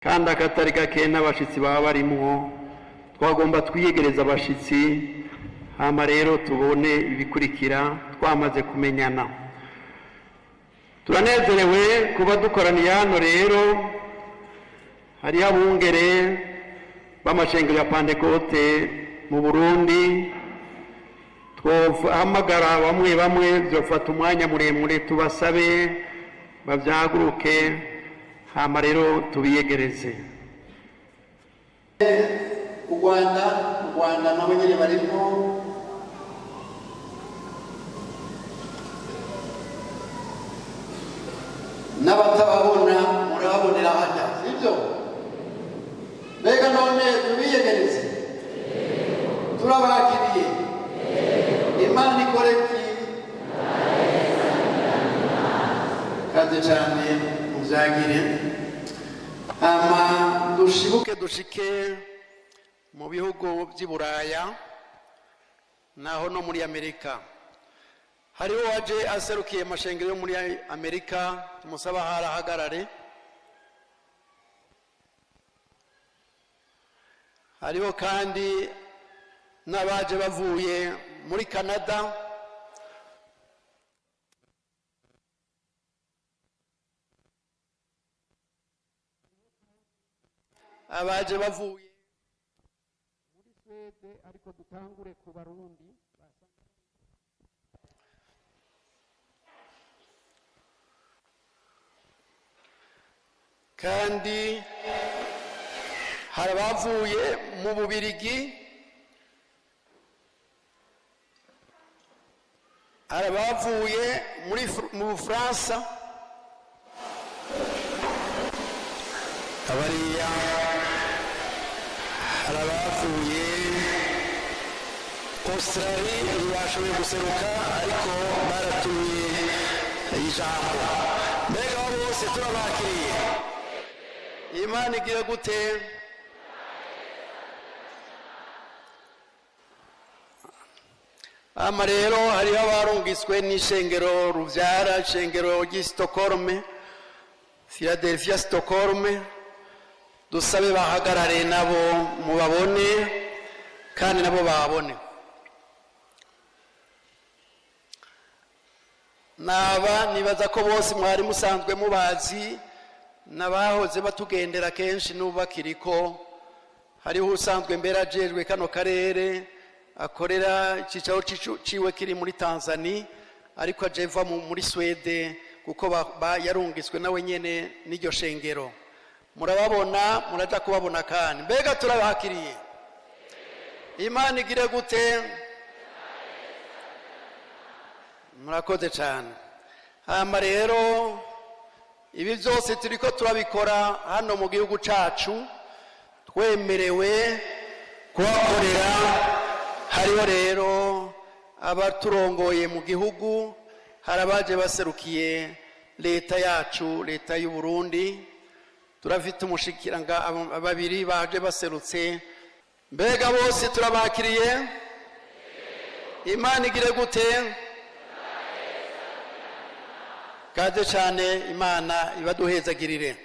Kandi akatari gake n'abashitsi baba barimwo, twagomba twiyegereza abashitsi, hama rero tubone ibikurikira twamaze kumenyana. Turanezerewe kuba dukoraniye hano. Rero hariho abungere b'amashengero ya Pantekote mu Burundi. Twohamagara bamwe bamwe byofata umwanya muremure, tubasabe babyaguruke, hama rero tubiyegereze. U Rwanda, u Rwanda nabo nyine barimo. N'abatababona murababonera hajya, sibyo? Mbega none tubiyegereze? Turabakiriye. Imana ikore ki? Kaze cyane, muzagire. Hama dushibuke dushike mu bihugu by'i Buraya, naho no muri Amerika hariho waje aserukiye amashengero yo muri Amerika. Tumusaba harahagarare. Hariho kandi n'abaje bavuye muri Canada. Abaje bavuye muri Swede, ariko dutangure ku Barundi. Kandi hari abavuye mu Bubirigi, hari abavuye mu Bufaransa, abariya, hari abavuye Australie, ntibashoboye guseruka ariko baratumye ijambo. Mbega abo bose turabakiriye. Imana igira gute? Ama rero hariho abarungiswe n'ishengero rubyara, ishengero ry'i Stockholm, Philadelphia, Stockholm. Dusabe bahagarare nabo mubabone kandi nabo babone. Naba nibaza ko bose mwari musanzwe mubazi, n'abahoze batugendera kenshi n'ubu bakiriko. Hariho usanzwe mbere ajejwe kano karere, akorera icyicaro ciwe kiri muri Tanzania, ariko ajeva muri Swede kuko yarungiswe nawe nyene n'iryo shengero. Murababona, muraja kubabona. Kandi mbega turabakiriye. Imana igire gute? Murakoze cyane. Hama rero ibi byose turiko turabikora hano mu gihugu cacu, twemerewe kuhakorera. Hariho rero abaturongoye mu gihugu, hari abaje baserukiye leta yacu, leta y'u Burundi. Turafite umushikiranga babiri baje baserutse. Mbega bose turabakiriye. Imana igire gute? Kaze cyane, Imana ibaduhezagirire.